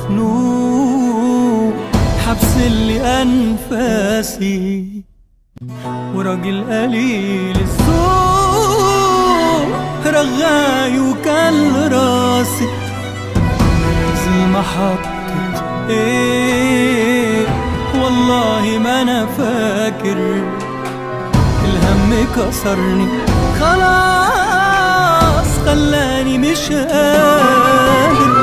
مخنوق، حبس اللي أنفاسي، وراجل قليل الذوق رغاي وكل راسي. نازل محطة ايه والله ما انا فاكر، الهم كسرني خلاص خلاني مش قادر.